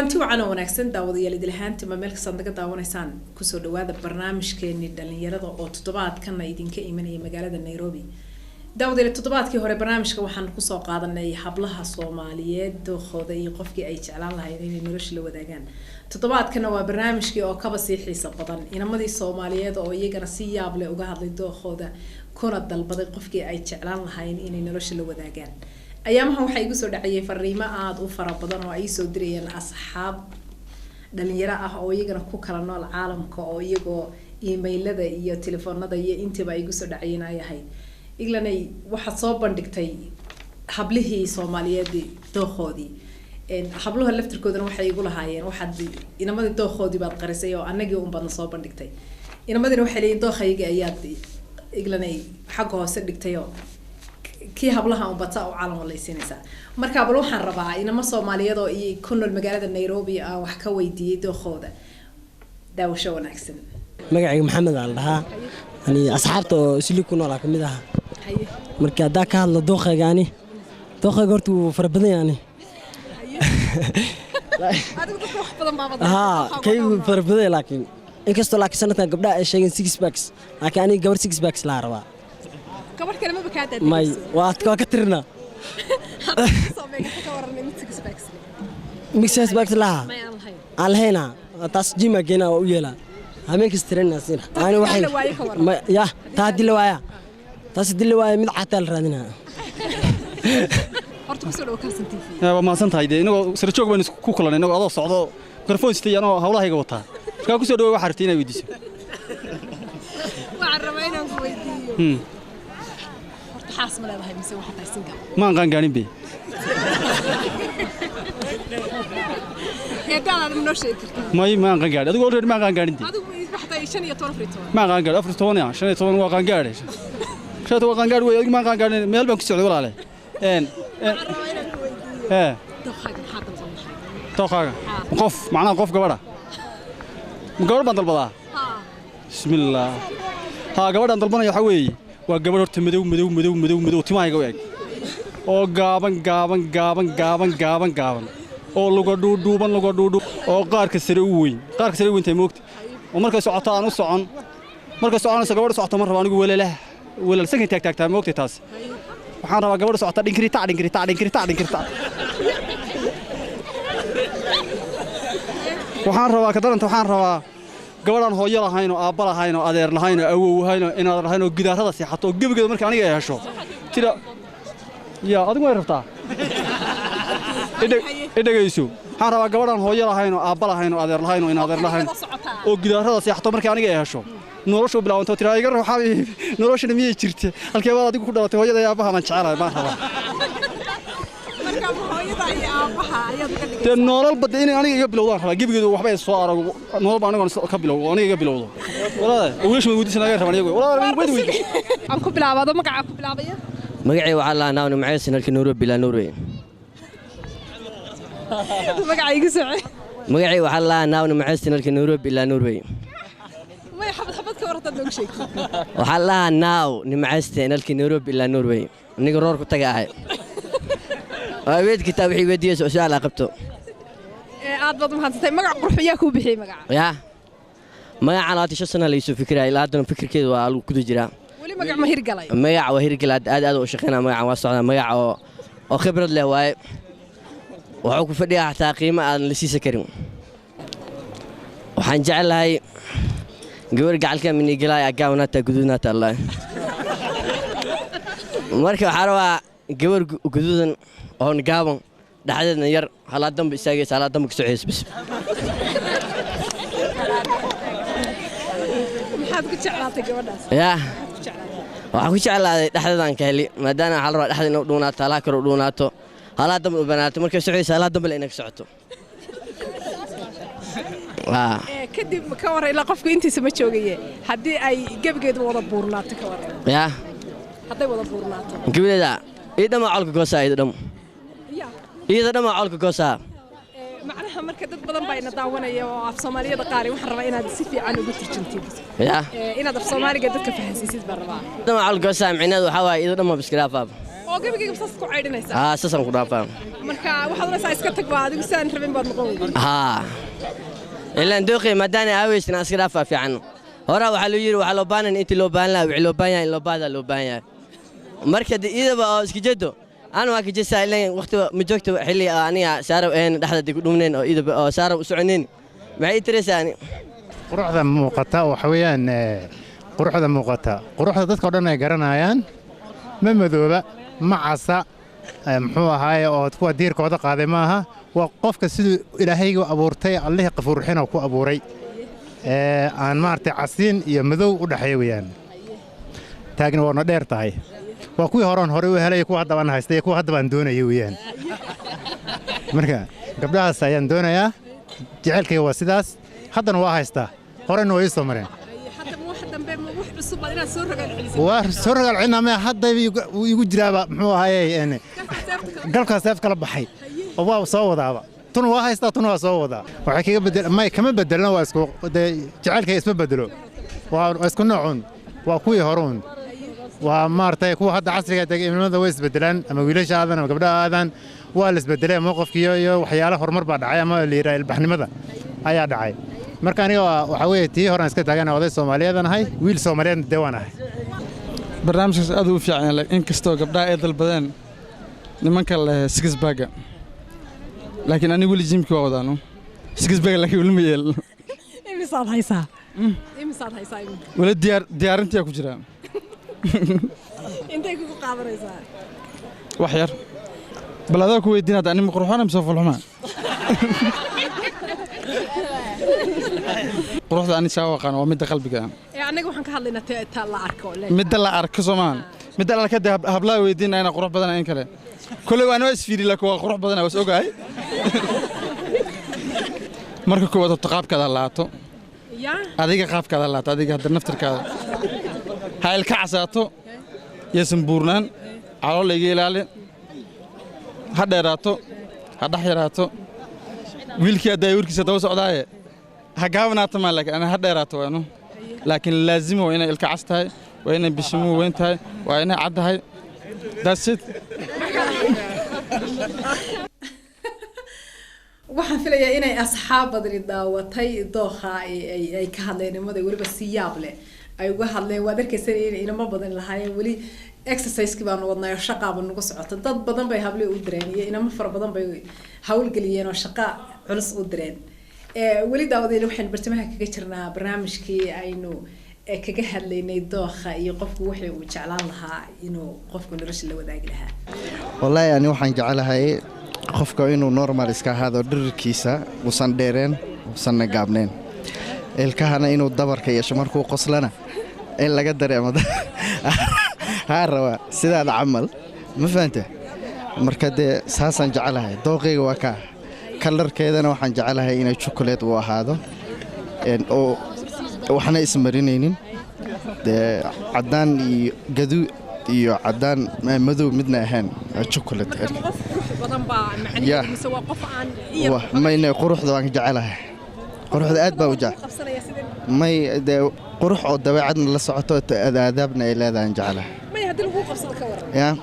Kulanti wacan oo wanaagsan, daawadayaal idilhaantima meel kastaad naga daawanaysaan. Kusoo dhawaada barnaamijkeeni dhalinyarada oo toddobaadkana idinka imanaya magaalada Nairobi. Daawadayaal, toddobaadkii hore barnaamijka waxaan kusoo qaadanay hablaha Soomaaliyeed dookooda iyo qofkii ay jeclaan lahayd inay nolosha la wadaagaan. Toddobaadkana waa barnaamijkii oo kaba sii xiiso badan, inamadii Soomaaliyeed oo iyagana si yaab leh uga hadlay dookooda kuna dalbaday qofkii ay jeclaan lahayn inay nolosha la wadaagaan. Ayaamahan waxaa igu soo dhacayay fariimo aada u fara badan oo ay soo dirayeen asxaab dhalinyaro ah oo iyagana ku kala nool caalamka, oo iyagoo emailada iyo telefoonada iyo intiiba ay igu soo dhacayeen ay ahayd: "Iglanay, waxaad soo bandhigtay hablihii Soomaaliyeed dooqoodii." Habluha laftirkoodana waxay igu lahaayeen: "Waxaad inamadii dooqoodii baad qarisay oo anagii un baadna soo bandhigtay." Inamadina waxay leeyihin: "Dooqaygii ayaad, Iglanay, xagga hoose dhigtay oo kii hablaha un bata u calan walaysiinaysaa." Marka bal waxaan rabaa inamo Soomaaliyeed oo iyo ku nool magaalada Nairobi aan wax ka weydiiyey dookooda. Daawasho wanaagsan. Magacayga Maxamed aan dhahaa. Ani asxaabta oo isli ku noolaa ka mid aha. Marka haddaa ka hadlo dooqayga, ani dooqayga horta wuu fara badan yahay ani. Haa, kaygu fara badan yahay, laakiin inkastoo laakiin sanadkan gabdhaha ay sheegeen six packs, laakiin aniga gabar six packs laa rabaa. Gabar kale maba kaa? May, waa ka tirinaa. Mid six packs laha aan lahaynaa, taas gym aa geynaa, waa u yeelaa, habeen kasta tirinaa siina. Ani waxay ya taa haddii la waaya, taas haddii la waaya, mid cataa la raadinaa. Horta kusoo dhawo Kalsan TV. Waa mahadsan tahay. Dee inagoo sara joog baynu ku kulanay, inagoo adoo socdo mikrafoon sitay, anoo hawlahayga wataa. Markaa kusoo dhawo, waxaa rabtay inaad weydiiso. Waxaan rabaa inaan ku weydiiyo, horta xaas ma leedahay mise waxaad tahay single? Maan qaangaanin be. Heedaadaada ma noo sheegi kartaa? May, maan qaangaarin. Adigu already maan qaangaarin dee. Adigu waxaad tahay 15, 14. Maan qaangaarin, 14 ya, 15 waa qaangaadhe, 15 waa qaangaadh wey. Adigu maan qaangaarin, meel baan ku socday walaale. Een Waxaan rabaa inaan ku weydiiyo, ee dookhaaga maxaa dalban lahayd? Dookhaaga qof, macnaha qof gabadha, ma gabadh baan dalbadaa? Bismillaah. Haa, gabadhaan dalbanaya waxaa weeye waa gabadh horta madow, madow, madow, madow, madow, timahayga u eg, oo gaaban, gaaban, gaaban, gaaban, gaaban, gaaban, oo luga dhuudhuuban, luga dhuudhuub, oo qaarka sare u weyn, qaarka sare u weyntahay, moogta, oo markay socoto aan u socon. Markay soconayso gabadha socota ma rabo anigu welalaha welal sankay taag taagtaa, moogtay. Taas waxaan rabaa gabadha socota dhinkiritac, dhinkiritac, dhinkiritac, dhinkiritac. Waxaan rabaa ka daranta, waxaan rabaa gabadhaan hooyo lahayn oo aabba lahayn oo adeer lahayn oo awow lahayn oo inaad lahayn oo gidaarada seexato oo gebigeeda marka aniga ay hesho tira yaa adigu way rabtaa idhegayso. Waxaan rabaa gabadhaan hooyo lahayn oo aabba lahayn oo adeer lahayn oo inadeer lahayn oo gidaarada seexato, markii aniga ay hesho noloshu bilaabanto tira: "Iga ruuxa, noloshana miyay jirta? Halkee baad adigu ku dhalatay? Hooyada iyo aabbaha baan jecelahay." Baan rabaa. Dee nolol badda inay aniga iga bilowdaan rabaa, gebigeedu waxba ay soo arag, nolol ba anigoon ka bilow, aniga iga bilowdo. Walaal, wiilasha ma weydiisan laga rabaan iyagu, walaal weydi weydi. Aan ku bilaabado magacaa ku bilaabaya. Magacay waxaa lahaa naawni macaysan halka Nairobi ilaa Norway. Magaca igu soce. Magacay waxaa lahaa naawni macaysan halka Nairobi ilaa Norway. May, xabad xabad ka warataad noogu sheegtay. Waxaa lahaa naaw nimacaysten halka Nairobi ilaa Norway, aniga roor ku taga ahay. Waa weyd kitaab wixii weydiiyeysa oo su'aal aa qabto. Aad baad umahadsantay. Magac qurux yaa kuu bixiyey magaca? Yaa magacan 25 sana laysoo fikiraya, ilaa haddana fikirkeeda waa lagu kuda jiraa. Weli magac ma hirgalay? Magaca waa hirgal, aad aad u shaqeynaa magacan, waa socdaa. Magac oo khibrad leh waaye, wuxuu ku fadhiyaa xataa qiimo aadan la siisa karin. Waxaan jeclahay gabar gacalka minigalaay agaawnaataa guduudnaata allah. Marka waxaa rabaa gabar guduudan oon gaaban, dhexdeedna yar, halaa damba istaagaysa, halaa damba ka socaysa bas. Maxaad ku jeclaatay gabadhaas? Yaa, waxaan ku jeclaaday dhexdeedaan ka heli, maadaama waxaa la rabaa dhexda inuu dhuunaato, halaa kale u dhuunaato, halaa damba u banaato, markay socaysa halaa damba le inay ka socoto. Kadib ka warran, ilaa qofku intiisa ma joogaye, haddii ay gebigeedu wada buurnaato, ka warran? Yaa? Hadday wada buurnaato. Gabadeeda ii dhammaa colka goosaa, iyada dham, iyada dhammaa colka goosaa. Macnaha marka dad badan baa ina daawanaya oo af Soomaaliyada qaari, waxaan rabaa inaad si fiican ugu turjuntid. Yaa? Inaad af Soomaaliga dadka fahansiisid baan rabaa. Dhammaa colka goosaa micnaheedu waxaa waaye iyada dhammaa biskilaafaaba. Oo gabigayga saas ku caydhinaysaa? Haa, saasaan ku dhaafaa. Marka waxaad oranaysaa iska tag baa, adigu sidaan rabin baad noqon weyday. Haa, ilaan dooqi maadaana aaweysna iska dhaafaa fiican. Horaa waxaa loo yidhi waxaa loo baahan intii loo baahan lahaa, wixii loo baahan yahay in loo baahdaa loo baahan yahay. Marka de iyadaba oo iska jeedo aan waa ka jesaa, ilaan waqti ma joogto xilli aniga saarab een dhexda ku dhumnayn oo iyadaba oo saarab u soconayn, maxay ii tiraysaa ani? Quruxda muuqata waxa weeyaan quruxda muuqata, quruxda dadka oo dhan ay garanayaan, ma madooba, ma casa, muxuu ahaaye, oo kuwa diirkooda qaaday ma aha. Waa qofka siduu ilaahaygu abuurtay, Allihii qafuurxinoo ku abuuray, aan maaragtay casiin iyo madow u dhexeeya weeyaan. Taagna waana dheer tahay. Waa kuwii horeon horey u helay, kuwa hadda baan haystay iyo kuwa hadda baan doonaya weeyaan. Marka gabdhahaas ayaan doonayaa, jecelkayga waa sidaas, haddana waa haystaa, horena waa ii soo mareen. Hadda ma wax dambe, ma wax cusub baad inaad soo rogaal celisay? Waa soo rogaal celinaa maya, hadda wuu igu jiraaba, muxuu ahaaye, galkaas seef kala baxay oo waa soo wadaaba. Tun waa haystaa, tun waa soo wadaa. Waxay kaga bedel may kama bedelna, waa isku dee, jecelkayga isma bedelo, waa isku noocun, waa kuwii horuun. Waa maaragtay kuwa hadda casriga deg imnimada way isbedelaan, ama wiilasha aadan ama gabdhaha aadan, waa la isbedelay mowqifkiyo iyo waxyaalo, horumar baa dhacay ama la yidhaha ilbaxnimada ayaa dhacay. Marka aniga waxaa weeye tii horaan iska taagana, oday Soomaaliyeedan ahay, wiil Soomaaliyeedna dee waan ahay. Barnaamijkaas aad u fiican yahay, inkastoo gabdhaha ay dalbadeen nimanka leh six pack-ga, laakiin anigu weli gym-kii waa wadaano six pack-ga, laakiin weli ma yeelno. Imisaad haysaa? Imisaad haysaa iminka? Weli diyaar diyaarintiyaa ku jiraa. Intay kugu qaadanaysaa? Wax yar bal adaa ku weydiin hadda, anima qurxoona mise fulxuma? Quruxda ani saa u aqaan waa midda qalbiga. Ee annaga waxaan ka hadlaynaa ta la arko. Midda la arko soomaan, midda la arko dee hablaha weydiinaya inaa qurux badan in kale. Kolley waan waa isfiiri, laakiin waa qurux badan, waa is ogahay. Marka koowaad horta qaabkaada laato. Yaa? Adiga qaabkaada laato, adiga hadda naftirkaada ha ilka casaato, yaysan buurnaan, calool iga ilaali, ha dheeraato, ha dhex yaraato. Wiilkii haddaa warkiisa daba socdaaye ha gaabanaato maa, laakiin ana ha dheeraato waanu, laakiin laazima waa inay ilka cas tahay, waa inay bishimuhu weyn tahay, waa inay cad tahay. That's it. Waxaan filayaa inay asxaab badani daawatay dookha ay ka hadleen nimada, weliba si yaab leh ay uga hadleen. Waad arkaysan in inamo badan lahaayeen weli exercise-kii baanu wadnay oo shaqaaba nagu socota. Dad badan bay hable u direen iyo inamo fara badan bay hawlgeliyeen oo shaqa culus u direen. Weli daawadayna waxaynu bartamaha kaga jirnaa barnaamijkii aynu kaga hadlaynay dookha iyo qofku wixii uu jeclaan lahaa inuu qofku nolosha la wadaagi lahaa. Wallaahi ani waxaan jecelahay qofka inuu normal iska ahaado, dhirirkiisa uusan dheereen uusanna gaabneen, ilkahana inuu dabarka yeesho, markuu qoslana in laga dareemo haa rabaa sidaada camal, ma fahante? Marka dee saasaan jecelahay, dooqayga waa kaa. Kalarkeedana waxaan jecelahay inay chocolate uu ahaado oo waxna ismarinaynin, dee caddaan iyo gaduud iyo caddaan madow midna ahayn, chocolate. Qof qurux badan baa macnaheedu mise waa qof aan mayne? Quruxda waan jecelahay, quruxda aad baa u jecel. May dee, qurux oo dabeecadna la socoto, aadaabna ay leedahay aan jecelahay. May, haddii lagu qabsado ka waran?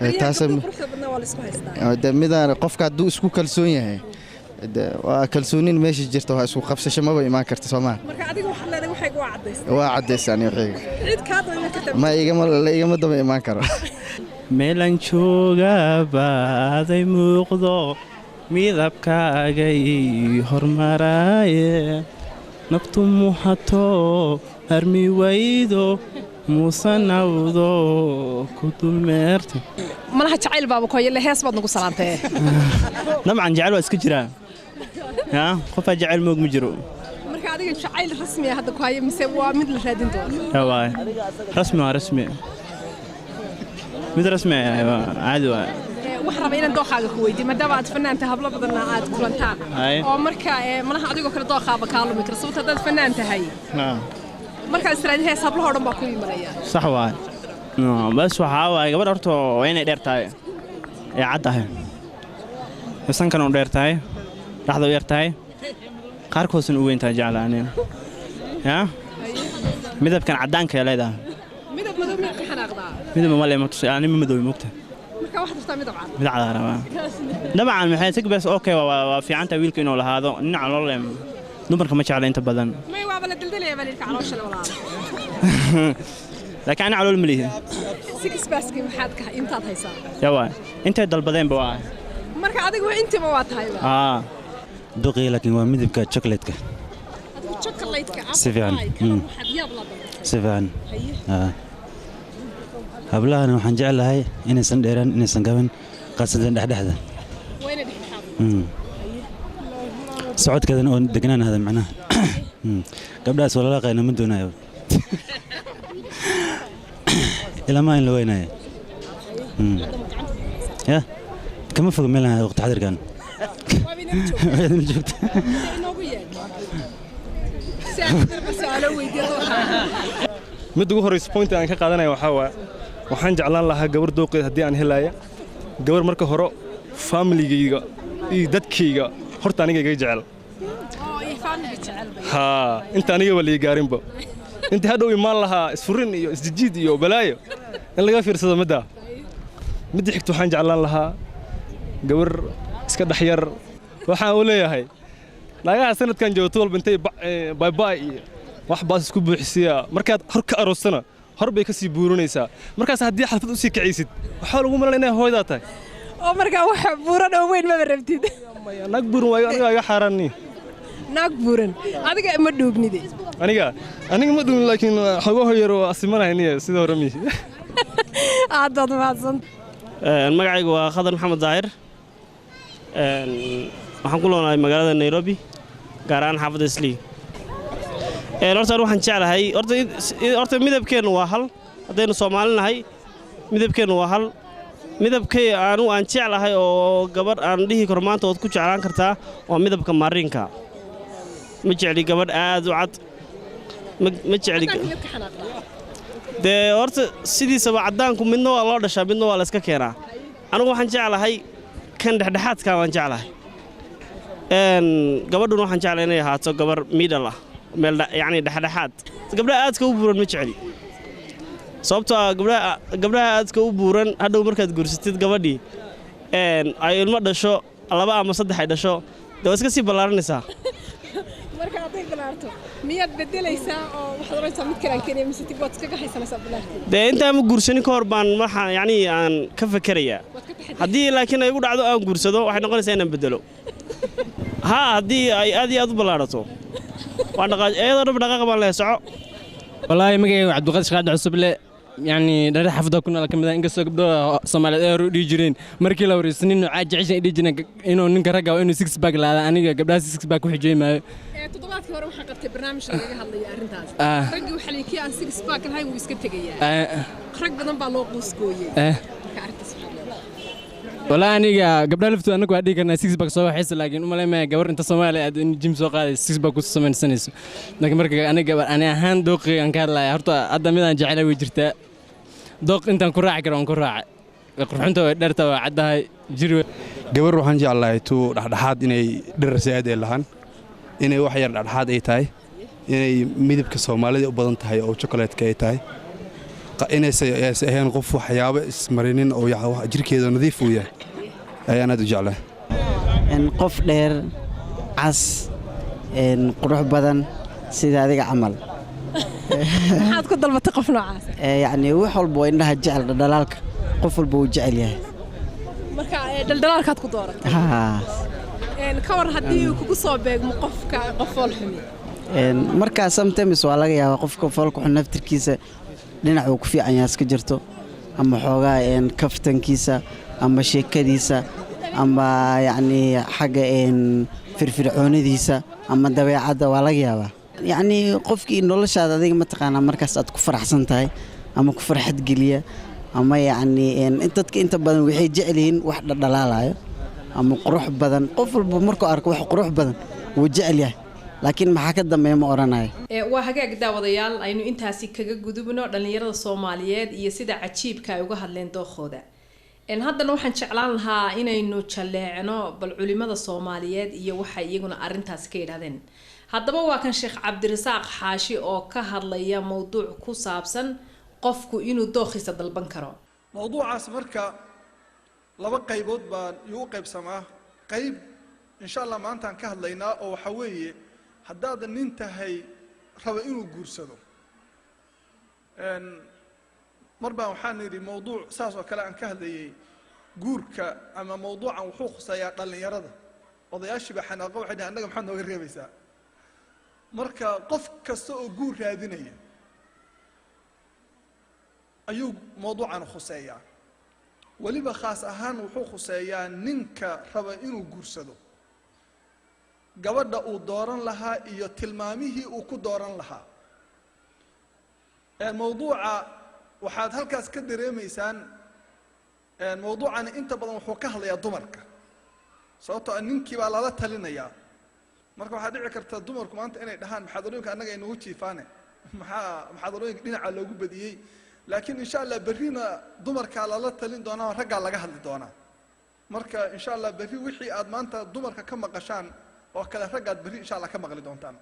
Ya taas quruxda badnaa waa la isku haystaa. De midaan qofka hadduu isku kalsoon yahay, de waa kalsoonin meesha jirta, waa isku qabsasho maba imaan karta, soomaa? Marka adiga waxaad leedahay waxayga waa caddaysay. Waa caddaysay ani waxayga. Cid kaa daba iman karta? Ma igama, la igama daba imaan karo. Meelan joogaba aday muuqdo, midabkaaga ii hormaraaye, naftu muhato armi waydo muusanawdo ku dulmeerta. Malaha jacayl baaba ku haye, hees baad nagu salaantee. Dabcan jecel waa iska jiraa, yaa qofaa jecel moog ma jiro. Marka adiga jacayl rasmi ah hadda ku haye mise waa mid la raadin doono? Yaa waay, rasmi waa rasmi, mid rasmi ah waa caadi waay. Waxaan rabaa inaan dookhaaga ku weydiiyo, maadaama aad fanaan tahay, hablo badanna aad kulantaan oo marka malaha adigoo kale dookhaaba kaa lumi kara, sababta haddaad fanaan tahay markaad israadin hees hablahoo dhan baa ku imanaya. Sax waay. No, bas waxaa waaye gabadh horta waa inay dheer tahay, ee cad tahay, sankan u dheer tahay, dhaxda u yar tahay, qaarkoosna u weyn tahay jecla aniga. Yaa midabkan caddaanka ay leedahay. Midab madow miyaad ka xanaaqdaa? Midab ma le, ma tusay ani ma madoobi mogta. Waxaad rabtaa midab cad? Mid cad rabaa dabcan. Maxay six pack? Okay, waa fiican tahay wiilka inuu lahaado nin calool leh. Dumarka ma jecla inta badan. May, waaba la daldalaya baa lidka caloosha le walaala. Laakiin ana calool ma lihi. Six pack-kii maxaad ka intaad haysaa? Yaa waay, intay dalbadeenba waa. Marka adigu intiiba waa tahayba. Aa. Duqii laakiin waa midabka chocolate-ka. Adigu chocolate-ka? Si fiican. Waxaad yaab la dalbatay. Si fiican. Hablahana waxaan jeclahay inaysan dheeraan, inaysan gaban, qaasatan dhexdhexda. Waa inay dhexdhexaad. Socodkeedana oo degnaan hada macnaha. Gabdhahaas walalaaqayna ma doonayo ilamaa in la weynayo. Ya kama foga meelaha waqti xadirkan. Waaba inala joogtaa. Waa idin joogta. Inoogu yeedh si aan darba su'aalo weydiiyo. Midda ugu horreysa point aan ka qaadanaya waxaa waa, waxaan jeclaan lahaa gabar dooqeed haddii aan helaya, gabar marka hore familigayga iyo dadkayga horta aniga iga jecel. Oo iyo family jecel bay. Haa, inta anigaba lii gaarinba, inta hadhow imaan lahaa isfurin iyo isjijiid iyo balaayo in laga fiirsado. Middaa midda xigta, waxaan jeclaan lahaa gabar iska dhex yar. Waxaan u leeyahay naagaha sanadkan joogto walba intay baybaay iyo wax baas isku buuxisiyaa, markaad hor ka aroostana hor bay ka sii buurinaysaa. Markaas haddii xalfad u sii kacaysid, waxaa lagu malan inay hooydaa tahay. Oo markaa wax buuran oo weyn maba rabtid? Naag buuran waayo aniga iga xaaraani. Naag buuran adiga ma dhuubnide? Aniga ma dhuubin, laakiin xogaho yar oo asimanahayniya sida hore mihi. Aad baad mahadsan. Magacaygu waa Khadar Maxamed Daahir. Waxaan ku noolahay magaalada Nairobi, gaar ahaan xaafadda Islii. Horta anigu waxaan jeclahay horta midabkeennu waa hal. Haddaynu Soomaali nahay, midabkeennu waa hal. Midabkay anu aan jeclahay oo gabadh aan dhihi karo maanta waad ku jeclaan kartaa waa midabka maariinka. Ma jecli gabadh aad u cad, ma jecli. Dee horta sidiisaba caddaanku midna waa loo dhashaa, midna waa la iska keenaa. Anigu waxaan jeclahay kan dhexdhexaadka waan jeclahay. Gabadhuna waxaan jeclahay inay ahaato gabar middle ah, meel yacni dhexdhexaad. Gabdhaha aadka u buuran ma jecli, sababtoo ah gabdhaha aadka u buuran hadhow markaad guursatid gabadhii ay ilmo dhasho, laba ama saddex ay dhasho, dee waa iska sii ballaaranaysaa. Marka hadday bilaarto miyaad bedelaysaa oo waxaad oranaysaa mid kale aan keenaya, mise tib waad iskaga haysanaysaa bilaartii? Dee intaan ma guursanin ka hor baan waxaan yacni aan ka fakerayaa. Haddii laakiin ay igu dhacdo aan guursado, waxay noqonaysaa inaan bedelo. Haa, haddii ay aad iyo aad u ballaarato, waan dhaqaa iyadoo dhan dhaqaaqa baan leeyahay, soco. Wallaahi magacayga waa Cabdiqaadir Shaqaade Cusuble, yani dhalin xaafadda ku nool ka mid ah. Inkastoo gabdho Soomaaliyeed ay hore u dhihi jireen markii la wareysto nin noocaa jeceshan ay dhihi jireen inuu ninka ragga waa inuu six pack laada, aniga gabdhaha six pack ku xijey maayo. Toddobaadkii hore waxaan qabtay barnaamij lagaga hadlaya arrintaas. Ah. Raggii waxaa la yidhi kii aan six pack lahayn wuu iska tegayaa. Ah. Rag badan baa loo quusgooyey. Eh. Marka arrintaas waxaad leedahay? Wallaahi aniga gabdhaha laftooda anagu waa dhihi karnaa six pack soo waxaysa, laakiin u malayn gabar inta Soomaaliya aad in gym soo qaadayso six pack ku samaysanayso. Laakiin marka aniga gabar ani ahaan dooqiga aan ka hadlaya, horta hadda mid aan jecelahay way jirtaa. Dooq intaan ku raaci karo waan ku raacay. Way qurxunta, way dherta, waa caddahay jir. Gabar waxaan jeclahay tuu dhexdhexaad, inay dhirar saa'id ay lahaan, inay wax yar dhexdhexaad ay tahay, inay midabka Soomaalida u badan tahay oo chocolate-ka ay tahay, inaysan aysan ahayn qof waxyaabo ismarinin oo jirkeeda nadiif uu yahay ayaan aad u jeclahay. Qof dheer, cas, qurux badan sida adiga camal. Maxaad ku dalbatay qof noocaas? Yacni wax walba waa indhaha jecel, dhaldhalaalka qof walba uu jecel yahay. Marka dhaldhalaalkaad ku dooratay? Haa. Ka war haddii uu kugu soo beegmo qofka qof fool xumi? Markaa sometimes waa laga yaabaa qofka foolka xun naftirkiisa dhinac uu ku fiican yahay iska jirto, ama xoogaa kaftankiisa ama sheekadiisa ama yacni xagga firfircoonidiisa ama dabeecadda waa laga yaabaa. Yacni qofkii noloshaada adiga mataqaanaa markaas aad ku faraxsan tahay ama ku farxad geliya, ama yacni dadka inta badan waxay jecel yihiin wax dhadhalaalayo ama qurux badan. Qof walba markuu arko wax qurux badan wuu jecel yahay, laakiin maxaa ka dambeeya ma odhanayo. Waa hagaag daawadayaal, aynu intaasi kaga gudubno dhalinyarada Soomaaliyeed iyo sida cajiibka ay uga hadleen dookooda. Haddana waxaan jeclaan lahaa inaynu jalleecno bal culimada Soomaaliyeed iyo waxay iyaguna arrintaasi ka yidhahdeen. Haddaba waa kan Sheekh Cabdirasaaq Xaashi oo ka hadlaya mowduuc ku saabsan qofku inuu dookhiisa dalban karo. Mowduucaas marka Laba qaybood baan yuu u qaybsamaa. Qayb insha Allah maantaan ka hadlaynaa, oo waxaa weeye haddaad nin tahay raba inuu guursado. Mar baan waxaan idhi mawduuc saas oo kale aan ka hadlayay guurka, ama mawduucan wuxuu khuseeyaa dhallinyarada. Odayaashii baa xanaaqo, waxay dhahen: "Annaga maxaad nooga reebaysaa?" Marka qof kasta oo guur raadinaya ayuu mawduucan khuseeyaa. Weliba khaas ahaan wuxuu khuseeyaa ninka raba inuu guursado, gabadha uu dooran lahaa iyo tilmaamihii uu ku dooran lahaa. Mawduuca waxaad halkaas ka dareemaysaan, mawduucani inta badan wuxuu ka hadlayaa dumarka, sababtoo ah ninkii baa lala talinayaa. Marka waxaa dhici karta dumarku maanta inay dhahaan: "Muxaadarooyinka annaga ay nagu jiifaane, maxaa muxaadarooyinka dhinaca loogu badiyey?" Laakiin insha Allah berrina dumarkaa lala talin doonaa oo raggaa laga hadli doonaa. Marka insha Allah berri wixii aad maanta dumarka ka maqashaan oo kale, raggaad berri insha Allah ka maqli doontaan.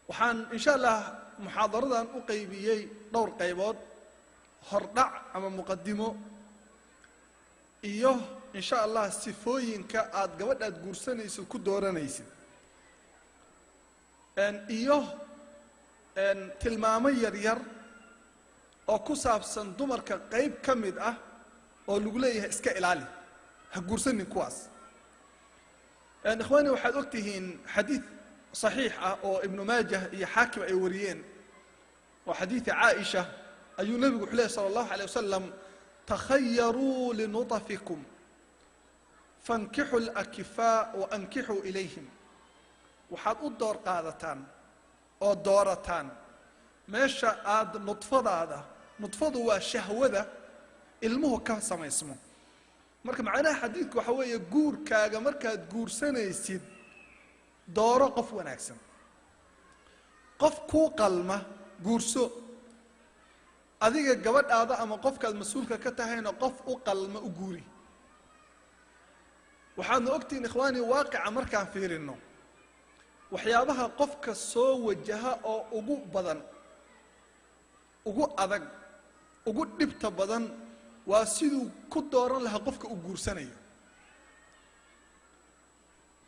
Waxaan insha Allah muxaadaradan u qaybiyey dhowr qaybood: hordhac ama muqadimo, iyo insha Allah sifooyinka aad gabadhaad guursanaysid ku dooranaysid, iyo tilmaamo yaryar oo ku saabsan dumarka qayb ka mid ah oo lagu leeyahay iska ilaali, ha guursanin kuwaas. Ikhwaani, waxaad og tihiin xadiid saxiix ah oo Ibnu Maajah iyo Xaakim ay wariyeen, oo xadiidi Caaisha ayuu nebigu wuxuu lehy sala allahu alay wasalam: "Takhayaruu linutafikum, fankixuu alakifaa wa ankixuu ilayhim." Waxaad u door qaadataan oo doorataan meesha aad nudfadaada. Nudfadu waa shahwada ilmuhu ka samaysmo. Marka macnaha xadiidku waxaa weeye, guurkaaga markaad guursanaysid, dooro qof wanaagsan, qof kuu qalma guurso. Adiga gabadhaada ama qofkaad mas-uulka ka tahayna qof u qalma u guuri. Waxaadna ogtihiin, ikhwaani, waaqica markaan fiirino, waxyaabaha qofka soo wajaha oo ugu badan, ugu adag, ugu dhibta badan waa siduu ku dooran lahaa qofka uu guursanayo.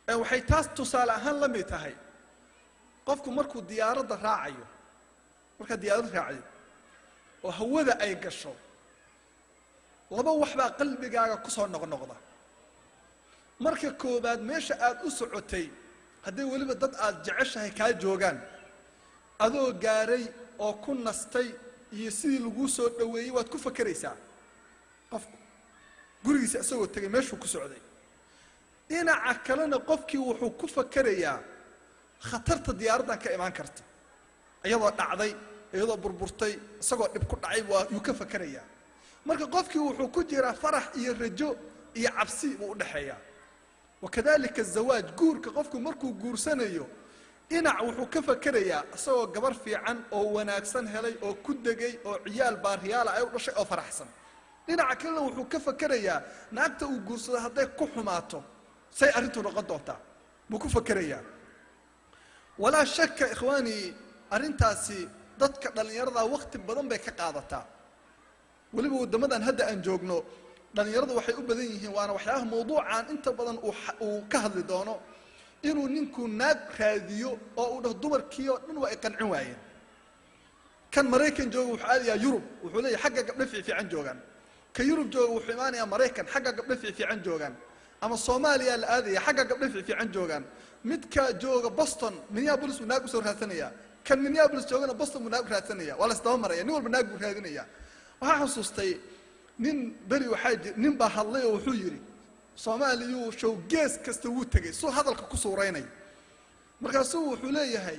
Waxay taas tusaale ahaan la mid tahay qofku markuu diyaaradda raacayo. Markaad diyaarad raacdo oo hawada ay gasho, laba wax baa qalbigaaga ku soo noqnoqda. Marka koowaad, meesha aad u socotay hadday weliba dad aad jeceshahay kaa joogaan, adoo gaaray oo ku nastay iyo sidii laguu soo dhoweeyey waad ku fakeraysaa. Qofku gurigiisa isagoo tegay meeshuu ku socday. Dhinaca kalena qofkii wuxuu ku fakerayaa khatarta diyaaraddan ka imaan karta, iyadoo dhacday, iyadoo burburtay, isagoo dhib ku dhacay waa yuu ka fakerayaa. Marka qofkii wuxuu ku jiraa farax iyo rajo iyo cabsi buu u dhexeeyaa. Wakadalika azawaaj, guurka qofku markuu guursanayo, dhinac wuxuu ka fakerayaa isagoo gabar fiican oo wanaagsan helay oo ku degay oo ciyaal baariyaala ay u dhashay oo faraxsan. Dhinaca kalena wuxuu ka fakerayaa naagta uu guursado hadday ku xumaato, say arrintu noqon doontaa buu ku fakerayaa. Walaa shaka, ikhwaani, arrintaasi dadka dhallinyarada waqti badan bay ka qaadataa. Weliba waddamadan hadda aan joogno dhallinyaradu waxay u badan yihiin, waana waxyaabaha mawduucan inta badan uu ka hadli doono, inuu ninku naag raadiyo oo uu dhaho: "Dumarkii oo dhan waa ay qancin waayeen." Kan Maraykan jooga wuxuu aadayaa Yurub, wuxuu leeyahay xagga gabdho fiifiican joogaan. Ka Yurub jooga wuxuu imaanayaa Maraykan, xagga gabdho fiifiican joogaan. Ama Soomaaliya la aadaya, xagga gabdho fiifiican joogaan. Midka jooga Boston, Minneapolis buu naag usoo raadsanaya. Kan Minneapolis joogana Boston buu naag u raadsanaya. Waa la isdaba maraya, nin walba naag buu raadinaya. Waxaa xusuustay nin beri waxaa nin baa hadlay oo wuxuu yidhi Soomaaliyuu show gees kasta wuu tegey suu hadalka ku suuraynay. Markaasuu wuxuu leeyahay: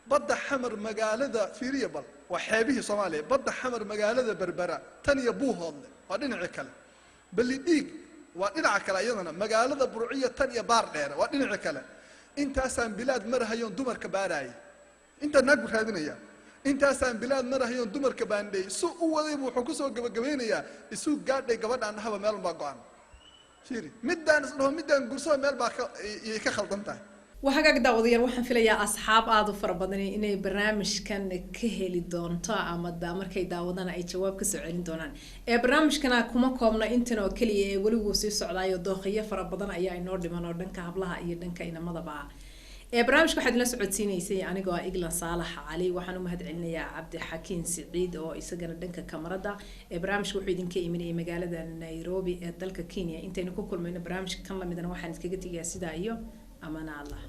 badda Xamar, magaalada fiiriya, bal waa xeebihii Soomaaliya, badda Xamar, magaalada Berbera, tan iyo Buuhoodle waa dhinacii kale, Balidhiig waa dhinaca kale, iyadana magaalada Burciya, tan iyo Baar Dheere waa dhinacii kale. Intaasaan bilaad marahayoon dumarka baaraayay, intaa naag buu raadinaya. Intaasaan bilaad marahayoon dumarka baandheeyey. Su u wadaybu wuxuu kusoo gabagabeynayaa: isuu gaadhay gabadhaan dhahaba meel baa go-an. Fiiri, middaan isdhaho middaan guursada meel baa ka iyay ka khaldan tahay. Wahagaag daawadayaal, waxaan filayaa asxaab aada u fara badan inay barnaamijkan ka heli doonto ama da markay daawadana ay jawaab kasoo celin doonaan. Ee barnaamijkana kuma koobna intan oo keliya, ee weli wuu sii socdaayo, dooqiyo fara badan ayaa inoo dhiman oo dhanka hablaha iyo dhanka inamadaba ah. Ee barnaamijka waxaad ila socodsiinaysay anigoo ah Iglan Saalax Cali. Waxaan u mahad celinayaa Cabdixakiin Siciid oo isagana dhanka kamarada. Ee barnaamijka wuxuu idinka imanayay magaalada Nairobi ee dalka Kenya. Intaynu ku kulmayno barnaamijka kan lamidana, waxaan iskaga tegayaa sidaa iyo amana Allah.